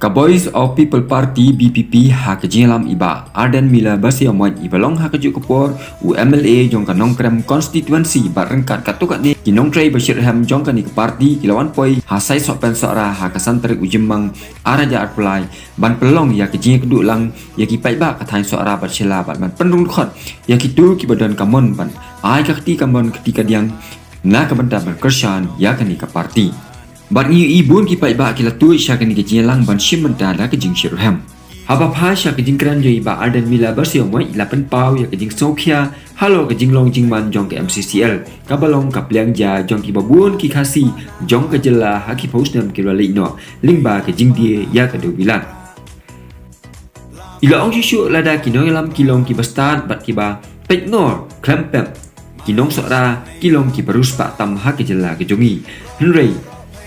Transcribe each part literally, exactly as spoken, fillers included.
Ka Voice of People Party, V P P, ha ka jingïalam i Bah Ardent Miller Basaiawmoit, iba long ha kajuh ka por u M L A jong ka Nongkrem constituency, bad ryngkat katto katne ki nongtrei ba shitrhem jong kane ka party ki la wan poi ha Saisohpen Sohra ha ka san tarik u Jymmang ar hajar arphew lai, ban pynlong ïa ka jingïakynduh lang ïa ki paidbah ka thaiñ Sohra bad Shella, bad ban pynrung dkhot ïa kito kiba don ka mon ban ai ka kti kamon kti kadiang na ka bynta ban kyrshan ïa kane ka party. Bad ngi ïohi bun ki paidbah ki la tuid sha kane ka jingïalang ban shim bynta da ka jingshitrhem. Haba phai sha ka jingkren jong i Bah Ardent Miller Basaiawmoit, i la pynpaw ïa ka jingsngewkhia halor ka jinglong jingman jong ka M C C L, kaba long ka pliang ja jong kiba bun ki Khasi jong ka jylla ha ki phew snem kiba la leit noh, lyngba ka jingdie ïa ka dewbilat. I la ong shuh shuh, lada ki nongïalam ki long kiba stad bad kiba peit ngor khlem pep, ki nong Sohra ki long kiba riewspah tam ha ka jylla ka jong ngi. Hynrei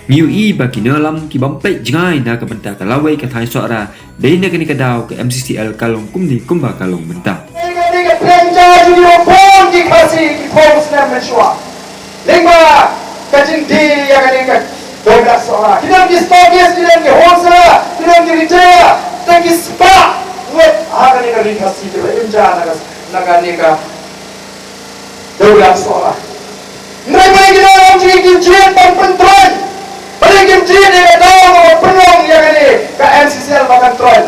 ngi ïohi ba ki nongïalam ki bym peit jngai na ka bynta ka lawei ka thaiñ Sohra, dei na kane ka daw ka M C C L ka long kumne kumba ka long mynta. Kane ka pliang ja jong ngi bun ki Khasi ki phew snem mynshuwa. Lyngba ka jingdie ïa kane ka dewbilat Sohra, ki don ki stockist, ki don ki wholesaler, ki don ki retailer, te ki spah ngut ha kane ka ri Khasi kiba im ja na ka, na kane ka dewbilat Sohra. Hynrei balei ki nongïalam jong ngi kim jied ban pyntroiñ? Balei kim jied ïa ka daw kaba pynlong ïa kane ka M C C L ba kan troiñ?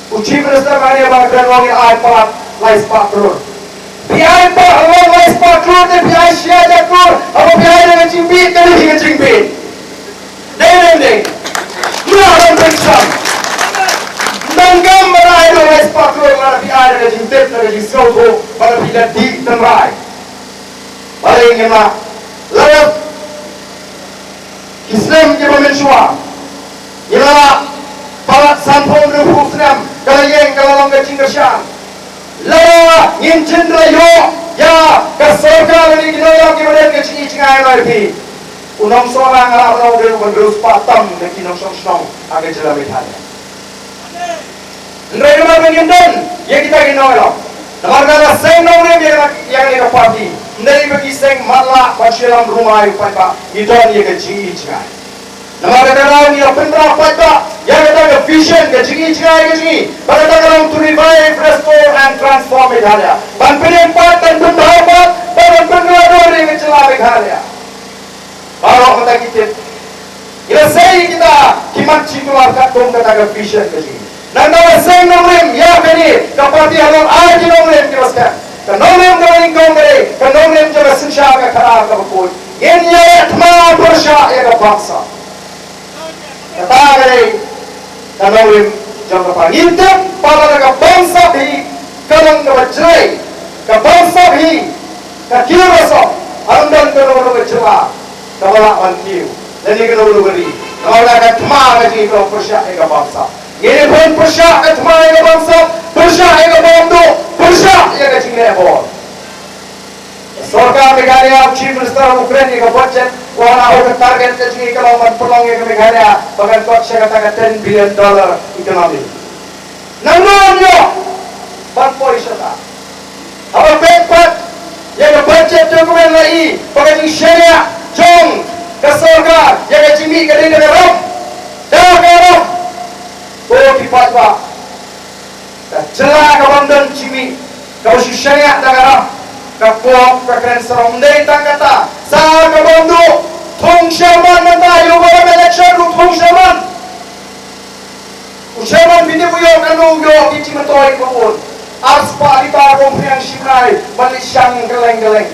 U Chief Minister ma ngi ba kren, u ong ai palat lai spah klur. Phi ai palat lai spah klur, te phi ai shi hajar klur, haba phi ai da ka jingbit, kane hi ka jingbit. Dei ne em dei? Mla ban pynshong. Nang kam ba ai da lai spah klur, lada phi ai da ka jingtip, da ka jingsngewthuh, ba lada phi da dih tynrai. Balei ngim lah? Lada ki snem kiba mynshuwa, ngi la lah palat sanphew hynriewphew snem, ka la ïeng ka la long ka jingkyrshan. Lada ngin jin da la ïoh ïa ka sorkar lane ki nongïalam kiba don ka jingi jingai, nga ong ïa phi, u nong Sohra nga la ong u dei uba riewspah tam na ki nongshong shnong ha ka jylla Meghalaya. Hynrei namar ba ngim don ïa kita ki nongïalam, namar ka la seng nongrim ïa ka, ïa kane ka party, ym dei ba ki seng matlah ban shu ïalam rung ai u paidbah, ngi don ïa ka jingi jngai. Namar kata ka daw ngi la pynbna paidbah ïa kata ka vision, ka jingi jngai ka jong ngi, ba kata ka long to revive, restore and transform Meghalaya. Ban pynïeng pat, ban pynbha pat, ban pynkylla dur ïa ka jylla Meghalaya. Baroh kata ki tip. Ngi la sei kita ki mat jingkular katkum kata ka vision ka jong ngi. Nangta la seng nongrim ïa kane ka party halor ar ki nongrim kiba skhem. Ka nongrim kaba nyngkong ka dei ka nongrim jong ka synshar ka khadar kaba khuid. Ngin ïaleh thma pyrshah ïa ka bamsap. Kata ka dei ka nongrim jong ka party. Ngin tip ba lada ka bamsap hi ka long kaba jlei, ka bamsap hi ka kiew rasong, ym don kano kano ka jylla kaba lah ban kiew, lane kano kano ka ri. Namar ka thma ka jong ngi ka long pyrshah ïa ka bamsap. Ngin ïa pyrshah ka thma ïa ka bamsap, pyrshah ïa ka bamduh, pyrshah ïa ka jingleh bor. Sorkar Meghalaya, u Chief Minister u kren ïa ka budget, u ong ka target ka jong ngi ka long ban pynlong ïa ka Meghalaya ba kan kot sha kata ka ten billion dollar economy. Nangno ïoh ban poi shata? Haba peit pat ïa ka budget document la i ba ka jingshaniah jong ka sorkar ïa ka jingmih ka dei da ka ram, da ka ram. Ko ki paidbah, ka jylla ka bym don jingmih kaba shu shaniah da ka ram, ka pop ka kren sarong. Ym dei tang kata, sa ka bamduh, thung sha man mynta, ïa u ba ïaleh election ruh thung sha man. U chairman phi tip u ïoh kano, u ïoh ki jingmyntoi kiba bun. Arspah litar, kum phniang shi bnai ban leit shang kylleng kylleng.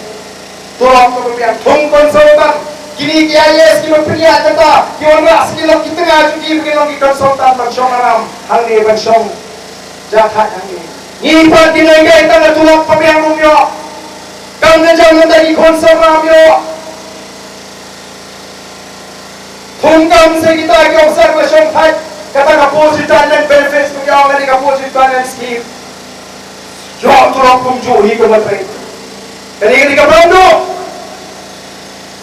Tulop kaba biang, thung consultant. Kine ki I A S kiba pynïaid mynta ki wanrah sa ki long ki tnga jong ki ba kin long ki consultant ban shong aram hangne, ban shong jahthait hangne. Ngi pat ki nang ïai tang ka tulop ba biang ruh ym ïoh. Kam ka jam mynta ki khun samla ym ïoh. Thung kam sa kita ki officer ba shong thait, kata ka post retirement benefits, kumjuh kane ka post retirement scheme. Ïoh tulop kumjuh hi kumba trei. Kane kane ka bamduh.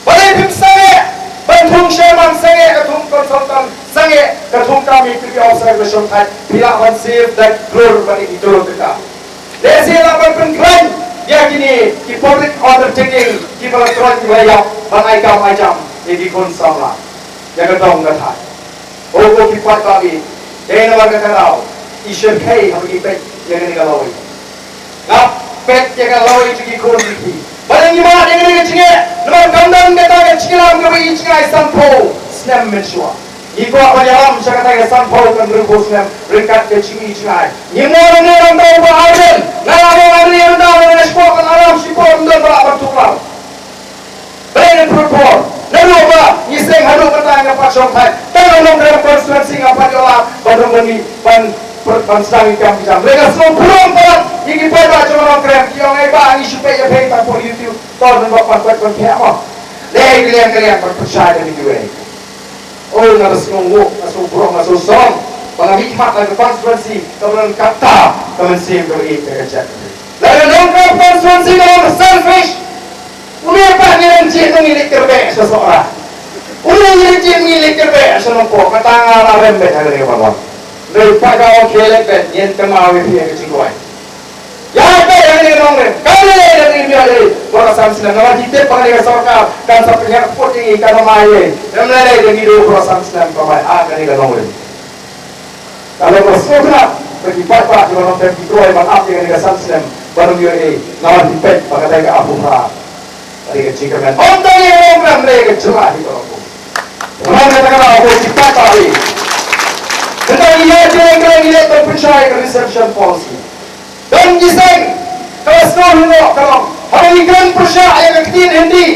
Balei phim sangeh ban thung chairman, sangeh ka thung consultant, sangeh ka thung kam ïa ki officer ba shong thait? Phi lah ban save da klur bad da ki klur tyngka. Lehse lah ban pynkhlaiñ ïa kine ki public undertaking kiba la troiñ, kiba la ïap ban ai kam ai jam ïa ki khun samla, ïa ka dong ka thaiñ. Ko ki paidbah, dei namar kata ka daw, i shyrkhei haba ngi peit ïa kane ka lawei. Nga peit ïa ka lawei jong ki khun ki kti. Ba dang ngi mad ïa kane ka jingeh, namar kam don kata ka jingïalam kaba i jngai sanphew snem mynshuwa. Ngi kwah ban ïalam sha kata ka sanphew kan hynriewphew snem ryngkat ka jingïalam jngai. Ngi mad ïa kane ka ba ar snem. Nga la ong ar snem, nga la ong nga kwah ban aram shipor, ym don ba lah ban tuklar. Balei ngan pynpor? Naduh ba ngi seng haduh kata nga pat shong thait. Tang ha Nongkrem constituency nga pat ïoh lad ban rung ban mih ban, ban sdang ïa ki kam ki jam. Lei nga sngew burom palat ïa ki paidbah jong Nongkrem, ki ong, "Ei bah, ngi shu peit ïa phi tang por YouTube. To ngan ban pat, ban peit mo." Lei ka liang ka liang ban pynshai ïa kiwei. Oi, nga da sngewnguh, nga sngew burom, nga sngew sawdong ba nga mih khmat na ka constituency kaba don kata ka mynsiem kaba ïeit ka jait. Lada Nongkrem constituency ka long selfish, une pat ngi nang jied ngi leit kyrbeh sha Sohra. Une ngi nang jied ngi leit kyrbeh sha Nongpoh, kata nga la rem beit ha kane ka ban wan. Dei pat ka ong khie leit beit, ngin kynmaw ïa phi ha ka jingduwai. Ïa phi ha kane ka Nongkrem, ka dei ka dei ïa phi, baroh san snem. Namar ki tip ba kane ka sorkar kan sa pynhiar kput ïa ngi, kan ym ai ei. Ym lei lei, da ngi duh baroh san snem ka bai ha kane ka Nongkrem. Ka long ka sngewtynnat ba ki paidbah kiba Nongkrem ki troi ban ap ïa kane ka san snem ban ym ïoh ei, namar ki peit ba ka dei ka aphuphra. Ka dei ka jingkyrmen ym tang ïa ka Nongkrem, dei ka jylla hi baroh. Namar kata ka daw ko ki paidbah hi, mynta ngi ïa jingkyrmen ngi leit ban pynshai ka reservation policy. Don ki seng kaba sngewhun noh ka long, haba ngi kren pyrshah ïa ka ktien Hindi,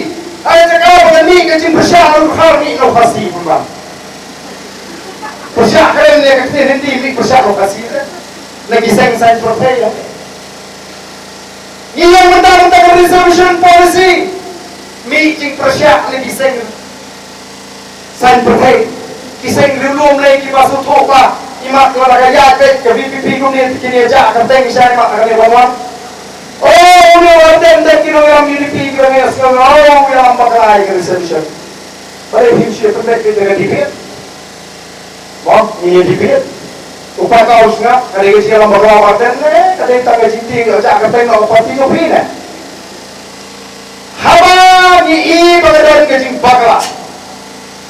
ha ka jaka ba ngan mih ka jingpyrshah na u Dkhar, mih na u Khasi, pynban. Pyrshah kren ïa ka ktien Hindi, mih pyrshah na u Khasi te. Na ki seng saiñ pyrthei ïa. Ngi ïeng mynta, mynta ka reservation policy, mih jingpyrshah na ki seng saiñ pyrthei, ki seng riewlum lei kiba sngewthuh ba i mat, lada ka ïaid beit ka V P P kumne te kin ïa jah kyrteng shai mat ha kane ban wan. Oh, une u Ardent, te ki nongïalam U D P kiba ngi sngew, oh, u ïalam bakla ïa ka reservation. Balei phim shu pynbeit beit da ka debate? Mo, ngi ïa debate. U pat ka u sngap, ka dei ka jingïalam bakla u Ardent ne ka dei tang ka jingtieng, ka jah kyrteng na u party jong phi ne? Haba ngi i ba ka don ka jingbakla,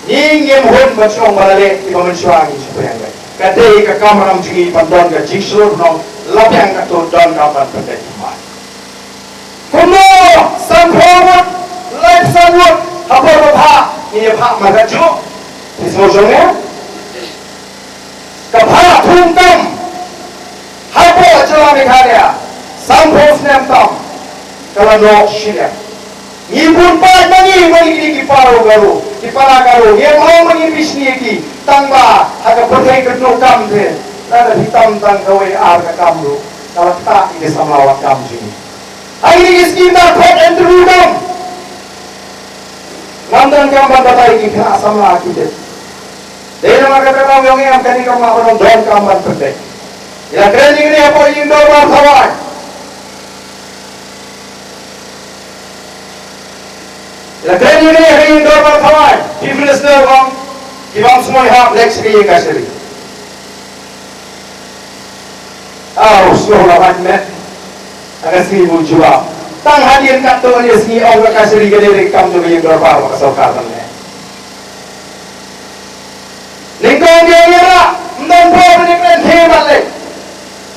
ngi ngim hun ban shong ba la leh kiba mynshuwa ngi shu pdiang. Ka dei ka kamram jong ngi ban don ka jingshlur nong, la biang katto donkam ban pynbeit thymmai. Kumno sanphew ngut, laiphew san ngut ha por ba phah, ngi ïa phah markatjuh. Phi sngew shong ïa ka phah thungkam hapoh jylla Meghalaya, sanphew snem tam, ka la noh shiliang. Ngi bun paid ma ngi, ma ngi kine ki para Garo, ki para Garo, ngi ong ma ngi bishni ïa ki, tang ba ha ka pyrthei ka duk kam te, lada phi tam tang kawei ar ka kam ruh, ka la ktah ïa ki samla wad kam jong ngi. Ha kine ki skim da khot interview kam. Ngam donkam ban batai ki khynnah samla ki dep. Dei namar kata ka daw ïong em, kane kam lah ban ong donkam ban pynbeit. Ïa la kren ïa kane hapoh ïing dorbar Thawaiñ. Ïa la kren ïa kane ha ïing dorbar Thawaiñ. Chief Minister ong, ki bym sngewhap leit sha ka ïing kashari. Aw, sngewbha la wan met. Ka sngi bun jubab. Tang hadien katto katne sngi ong ka kashari ka dei ka kam jong ka ïing dorbar ba ka sorkar ban leh. Nyngkong ki ong ïa la, ym don por ban ïakren, khie ban leit.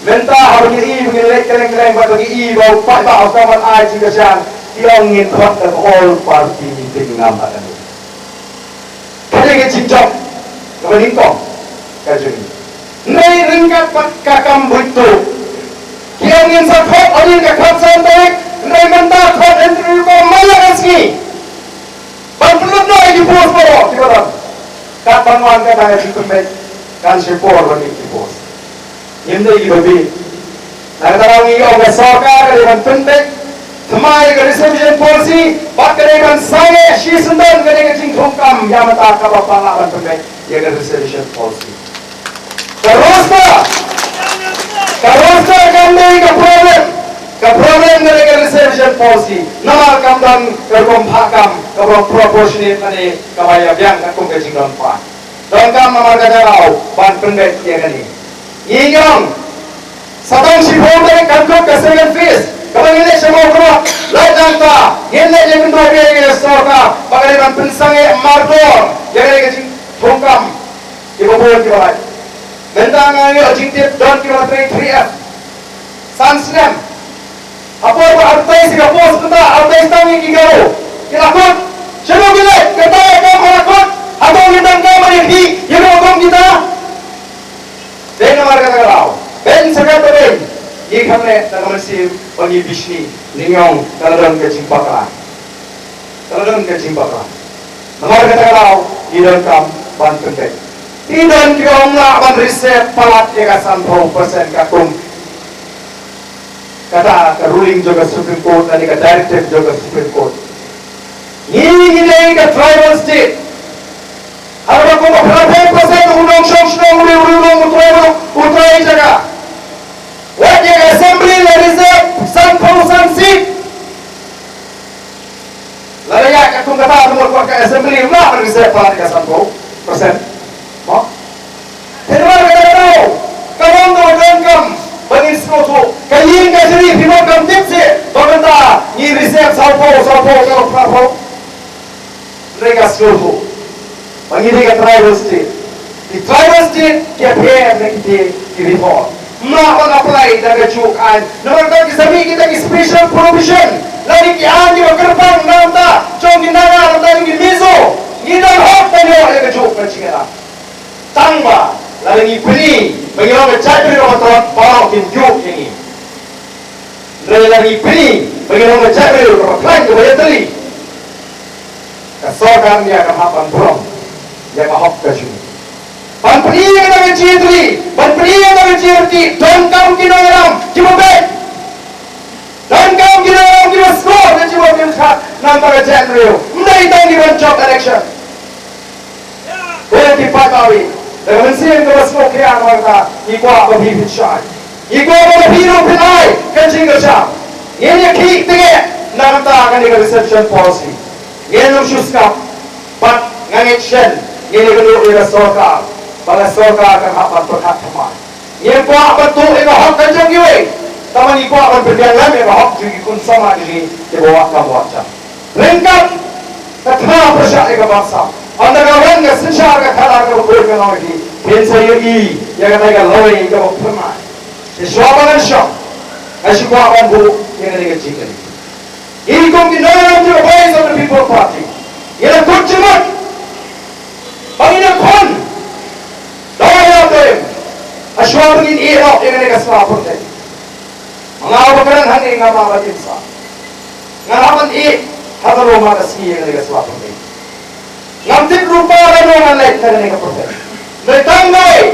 Mynta haba ngi i ba ngi leit kylleng kylleng bad ba ngi i ba u paidbah u kwah ban ai jingkyrshan, ki ong ngin khot da ka all party meeting, ngam pat ïa. Ka dei ka jingjop kaba nyngkong ka jong ngi. Hynrei ryngkat bad ka kam buit tu, ki ong ngin sa khot, ong ngin sa khot san tarik, hynrei mynta khot interview ko man la ka sngi. Ban pynlut noh ïa ki post baroh kiba don. Kat ban wan kata ka jingpynbeit, kan shim por ban mih ki post. Ngim dei kiba bieit. Na kata ka daw ngi ong ka sorkar ka dei ban pynbeit thymmai ïa ka reservation policy, bad ka dei ban sangeh shisyndon, ka dei ka jingthungkam ïa mynta kaba lah ban pynbeit ïa ka reservation policy. Ka roster, ka roster kam dei ka problem. Ka problem ka dei ka reservation policy. Namar kam don ka rukom phah kam kaba proportionate, lane kaba ïa biang katkum ka jingdon paid. Donkam namar kata ka daw ban pynbeit ïa kane. Ngi ong sa tang shiphew tarik kan kut ka second phase kaba ngin leit sha Mawkyrwat. Lait nangta ngin leit ïakynduh ïa ka sorkar ba ka dei ban pynsangeh mardor ïa kane ka jingthungkam. Kiba bun kiba lait. Mynta nga ïoh jingtip don kiba trei three F. San snem. Hapoh ba advertise ka post mynta, advertise tang ïa ki Garo. Ki la kut. Shano ki leit, kata ka kam ka la kut. Hato ngin dang kam ïa ki, ïa ka kam kita. Dei namar kata ka daw. Beiñ sa kata beiñ. Ngi khamne na ka mynsiem ba ngi bishni. Ngi ong ka la don ka jingpakla. Ka la don ka jingbakla. Namar kata ka daw, ngi donkam ban pynbeit. Ngi don kiba ong lah ban reserve palat ïa ka sanphew percent katkum kata ka ruling jong ka Supreme Court lane ka directive jong ka Supreme Court. Ngi, ngi dei ka tribal state. Haba kum ka phew percent u nongshong shnong u dei u nong u trai u trai jaka. Wat ïa ka assembly la reserve sanphew san seat. Lada ïa ka kum kata, ka mut ka assembly ma ka reserve palat ka sanphew percent. Mo? Te namar kata ka daw, ka long ka donkam ba ngin sngewthuh. Ka ïing ka jri phi mut kam tip seh ba mynta ngi reserve sawphew, sawphew, sawphew. Hynrei ka sngewthuh ba ngi dei ka tribal state. Ki tribal state ki ïapher na kite ki rithor. Ym lah ban apply da kajuh ka aiñ. Namar kata ki sa mih kita ki special provision lane ki aiñ kiba kyrpang na ka bynta jong ki Naga, na ka bynta jong ki Mizo. Ngi don hok ban ïoh ïa kajuh ka jingïalang. Tang ba lada ngi pyni ba ngi long ka jaitbynriew kaba trot, baroh kin ïoh ïa ngi. Hynrei lada ngi pyni ba ngi long ka jaitbynriew kaba khlaiñ kaba ïatylli, ka sorkar India kan hap ban burom ïa ka hok ka jong ngi. Ban pyni ïa kata ka jingïatylli, ban pyni ïa kata ka jingïatylli, donkam ki nongïalam kiba beit. Donkam ki nongïalam kiba sngewthuh ka jingmut jingpyrkhat na ka bynta ka jaitbynriew. Ym dei tang ki ban jop election. Ko ki paidbah, da ka mynsiem kaba sngewkhia namar kata ngi kwah ba phi pynshai. Ngi kwah ba phi ruh phin ai ka jingkyrshan. Ngin ïakhih tynget na ka bynta kane ka reservation policy. Ngin ym shu sngap bad nga ngeit shen ngin ïakynduh ïa ka sorkar ba ka sorkar kan hap ban pyrkhat thymmai. Ngim kwah ban tuh ïa ka hok ka jong kiwei. Tangba ngi kwah ban pynbiang lem ïa ka hok jong ki khun samla jong ngi kiba wad kam wad jam. Ryngkat ka thma pyrshah ïa ka bamsap. Ynda ka wan ka synshar ka khadar kaba khuid ka long ïa ki, phin sa ïohi ïa kata ka lawei kaba phyrnai. Te shuwa ba ngan shong, nga shu kwah ban buh ïa kane ka jingkylli. Ngi kum ki nongïalam jong ka Voice of the People Party, ngi la kut jingmut ba ngin ïakhun da ka ïa ka im, ha shuwa ba ngin ïeh noh ïa kane ka sla pyrthei. Ma nga uba kren hangne nga ba ba im sa. Nga la ban ïeh ha kano ma ka sngi ïa kane ka sla pyrthei. Ngam tip ruh ba kano ngan leit na kane ka pyrthei. Hynrei tang kawei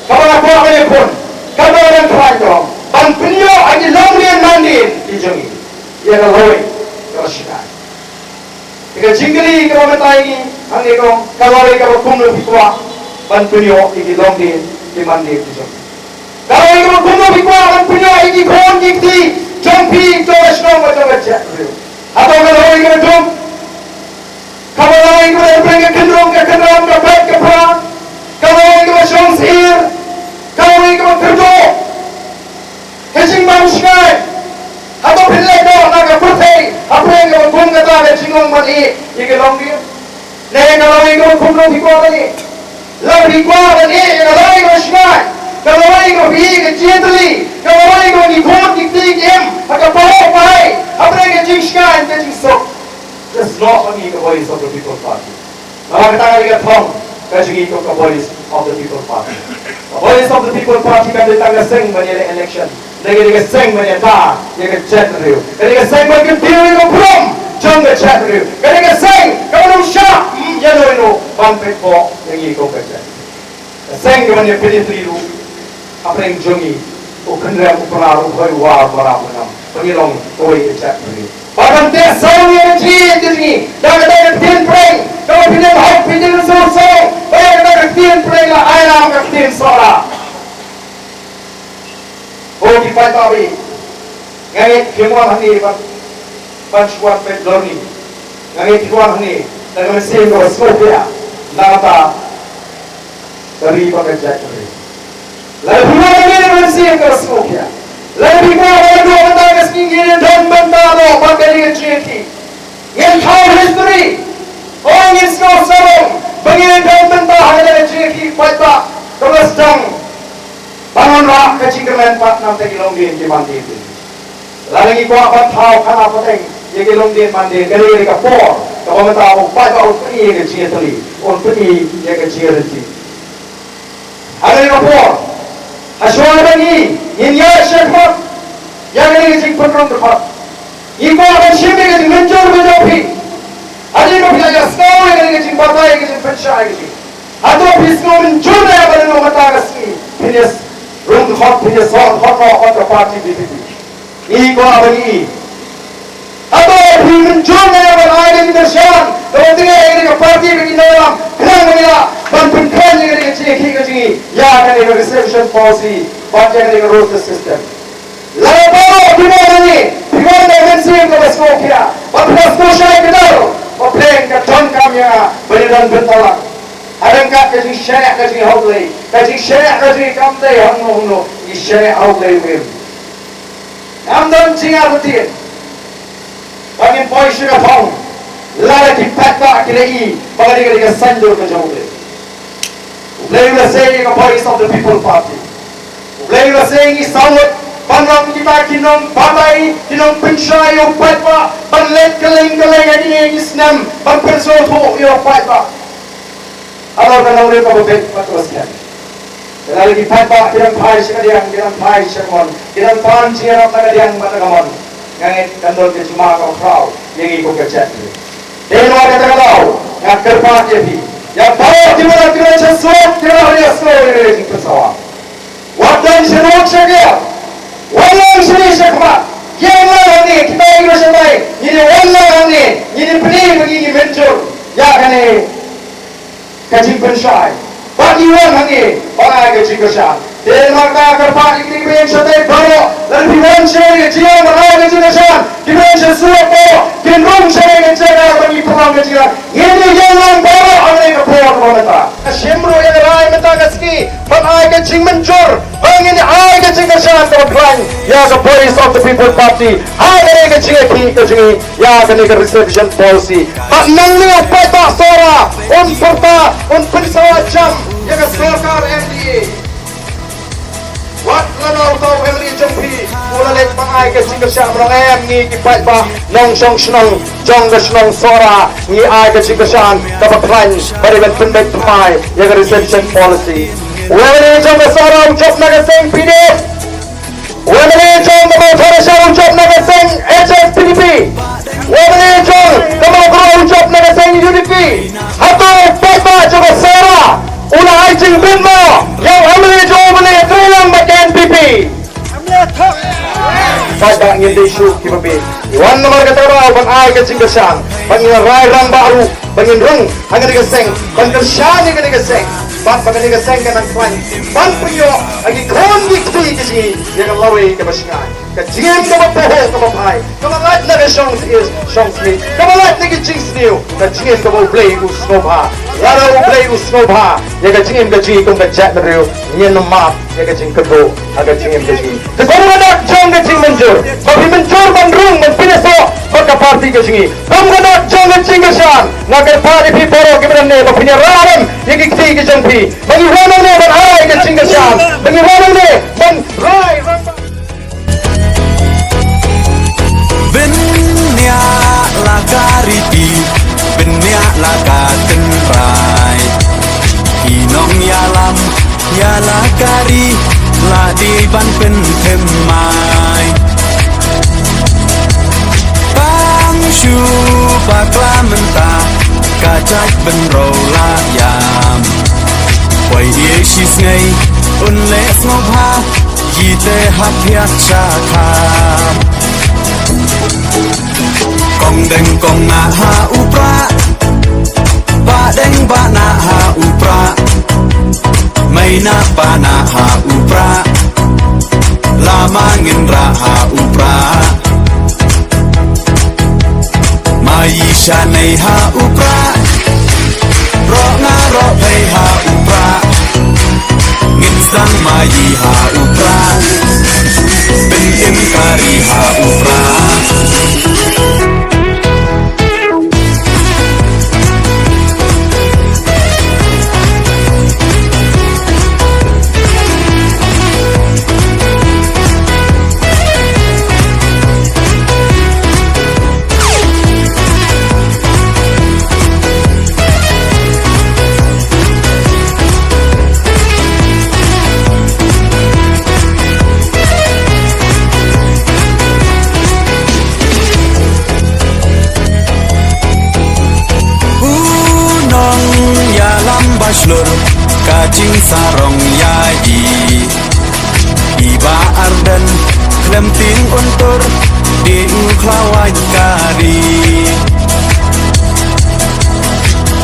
kaba nga kwah ban ïakhun, kaba ngan khlaiñ ka long ban pynïoh ha ki longdien mandien ki jong ngi ïa ka lawei kaba shai. Te ka jingkylli kaba mynta ïa ngi hangne ka long, ka lawei kaba kumno phi kwah ban pynïoh ïa ki longdien ki mandien ki jong ngi. Ka lawei kaba kumno phi kwah ban pynïoh ïa ki khun ki kti jong phi, jong ka shnong bad jong ka jaitbynriew. Hato ka lawei kaba dum? Kaba lawei kaba dei pyrshah ka khynrung ka khynraw ka beit ka phra. Ka lawei kaba shong syier. Ka lawei kaba kyrduh. Ka jingbam shngaiñ. Hato phin leit noh na ka pyrthei hapdeng kaba kum kata ka jinglong ban ïeh ïa ki longdien? Ne ka lawei kaba kumno phi kwah ban ïeh? Lada phi kwah ban ïeh ïa ka lawei kaba shngaiñ, ka lawei kaba phi ïeh ka jingïatylli, ka lawei kaba ngi khun ngi kti ngi im ha ka pahuh pahai hapdeng ka jingshngaiñ ka jingsuk, te snoh ma ngi ka Voice of the People Party. Namar kata ka dei ka thong ka jong ngi kum ka Voice of the People Party. Ka Voice of the People Party kam dei tang ka seng ban ïaleh election. Ka dei ka seng ban ïada ïa ka jaitbynriew. Ka dei ka seng ban kyntiew ïa ka burom jong ka jaitbynriew. Ka dei ka seng kaba ym shah, mm, ïano ïano ban pynbor ïa ngi kum ka jaitbynriew. Ka seng kaba ïa pynïatylli ruh hapdeng jong ngi, u khynrem u prar u bhoi u war u baram u ngam, ba ngi long kawei ka jaitbynriew. Ba kan teh saw ïa ka jingïeit ka jong ngi da kata ka ktien pyrshah kaba phi nym hok phi nym sngewsarong, ba ïa kata ka ktien pyrshah la ai lang ka ktien Sohra. Ko ki paidbah, nga ngeit phi wan hangne ban, ban shu wan peit lorni. Nga ngeit phi wan hangne da ka mynsiem kaba sngewkhia na ka bynta ka ri bad ka jaitbynriew. Lada phi wan hangne da ka mynsiem kaba sngewkhia, lada phi kwah ba naduh mynta ka sngi ngin ïadon bynta noh bad kane ka jingïakhih. Ngin thaw history. Hooid, ngin sngewsarong ba ngin ïadon bynta ha kane ka jingïakhih ba Ba, kaba sdang ban wanrah ka jingkyrmen pat namar ki longdien ki mandien. Lada ngi kwah ban thaw khana pateng ïa ki longdien mandien, ka dei, ka dei ka por kaba mynta u paidbah un pyni ïa ka jingïatylli, un pyni ïa ka jingïarynti. Ha kane ka por, ha shuwa ba ngi, ngin ïaid shakhmat ïa kane ka jingpynrung dkhot, ngi kwah ban shim ïa ka jingmynjur ka jong phi. Hadien ba phi la ïa sngew ïa kane ka jingbatai, ka jingpynshai ka jong ngi, hato phi sngew mynjur ne ïa ba, lano mynta ka sngi phin ïa rung dkhot, phin ïa snoh dkhot noh bad ka party V P P? Ngi kwah ban ïohi. Hato phi mynjur ne ïa ban ai ka jingkyrshan kaba tyngeh ïa kane ka party, ba ki nongïalam, khnang ba ngin lah ban pynkhlaiñ ïa kane ka jingïakhih ka jong ngi ïa kane ka reservation policy bad ïa kane ka roster system? Lada baroh phi wan hangne, phi wan da ka mynsiem kaba sngewkhia, bad phi la sngewshai kdar, ba pleng ka donkam ïa nga ban ïadon bynta lang. Hadang kat ka jingshaniah ka jong ngi ha U Blei, ka jingshaniah ka jong ngi kam dei hangno hangno, ngi shaniah ha U Blei wym. Ngam don jingartatien ba ngin poi sha ka thong lada ki paidbah ki la ïohi ba kane ka dei ka saiñdur ka jong U Blei. U Blei u la sei ïa ka Voice of the People Party. U Blei u la sei ïa ngi saw ngut ban long kita ki nongbatai, ki nongpynshai ïa u paidbah, ban leit kylleng kylleng ha kine ki snem ban pynsngewthuh ïa u paidbah halor ka nongrim kaba beit bad kaba skhem. Te lada ki paidbah ki dang phai sha kadiang, ki dang phai sha kamon, ki dang pan jingïarap na kadiang bad na kamon, nga ngeit kan don ka jingma kaba khraw ïa ngi kum ka jaitbynriew. Te namar kata ka daw nga kyrpad ïa phi, ïa baroh kiba don, kiba don sha surat, kiba don ha ri ha sngi, ïa ka jingpynsawa, wat don sha rud sha kiar. Wan lang shane shakhmat, ïeng lang hangne, kita kiba shatai, ngin ïa wan lang hangne, ngin ïa pyni ba ngi ngi mynjur ïa kane ka jingpynshai. Bad ngi wan hangne ban ai ka jingkyrshan. Te namar kata nga kyrpad ïa kine kiba ïeng shatai baroh, lada phi wan sha kane ka jingïeng ban ai ka jingkyrshan, kiba ïeng sha surat baroh kin rung sha kane ka jaka ban ïa pynlong ka jingïeng. Ngin ïa ïeng lang baroh ha kane ka por kaba mynta. Nga shim ruh ïa ka rai mynta ka sngi ban ai ka jingmynjur ba ngin ïa ai ka jingkyrshan kaba khlaiñ ïa ka Voice of the People Party ha kane ka jingïakhih ka jong ngi ïa kane ka reservation policy. Bad nangne u paidbah Sohra un pyrta, un pynsawa jam ïa ka sorkar M D A. Wat la na uta u M L A jong phi u la leit ban ai ka jingkyrshan, ba ong em, ngi ki paidbah nongshong shnong jong ka shnong Sohra ngi ai ka jingkyrshan kaba khlaiñ ba dei ban pynbeit thymmai ïa ka reservation policy. U M L A jong ka Sohra u jop na ka seng P D F. U M L A jong ka Mawthadraishan u jop na ka seng H S P D P. U M L A jong ka Mawkynrew u jop na ka seng U D P. Hato u paidbah jong ka Sohra u la ai jingbit mo ïa u M L A jong u, u la ïatrei lang bad ka N P P? Paidbah, ngin dei shuh kiba bieit. Wan namar kata ka daw ban ai ka jingkyrshan, ban ïa rai rangbah ruh ba ngin rung ha kane ka seng ban kyrshan ïa kane ka seng, bad ba kane ka seng kan nang khlaiñ ban pynïoh ha ki khun ki kti ki jong ngi ïa ka lawei kaba shngaiñ, ka jingim kaba pahuh kaba phai, kaba lait na ka shongsniew, shongsniew, kaba lait na ki jingsniew, ka jingim kaba U Blei u sngewbha. Lada U Blei u sngewbha ïa ka jingim ka jong ngi kum ka jaitbynriew, ngin ym map ïa ka jingkynduh ha ka jingim ka jong ngi. Te kum ka dak jong ka jingmynjur, ba phi mynjur ban rung ban pynïasoh bad ka party ka jong ngi, kum ka dak jong ka jingkyrshan, nga kyrpad ïa phi baroh kiba don hangne ba phin ïarap ïa ki kti ki jong phi, ba ngi wan hangne ban ai ka jingkyrshan, ba ngi wan hangne ban rai. Bniah la ka riti, bniah la ka tynrai. Ki nongïalam ïa la ka ri la dei ban pynthymmai. Tang shu bakla mynta ka jaitbynriew la ïam. Poi ïa shi sngi un leh sngewbha. Ki te hap ïa sha kham. Kong deng kong nah ha u prah, bah deng bah nah ha u prah, mei nah pa nah ha u prah, lama ngin rah ha u prah. Ma-i shanei ha u prah, roh nga roh pei ha u prah. Ngin sdang ma-i ha u prah, pyn-im ka ri ha u prah. Sarong ïa i, i Bah Ardent, khlem tieng un tur, i u khlawait ka ri.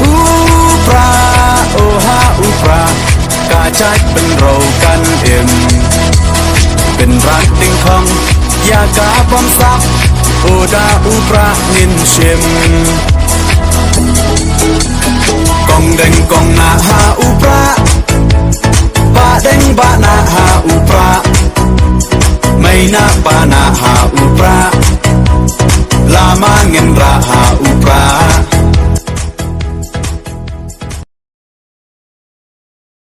U Prah, oh ha u Prah, ka jait pynroi kan im. Pynrang tyngkhong, ïa ka bym sap, oh da u Prah ngin shim. Kong deng kong nah ha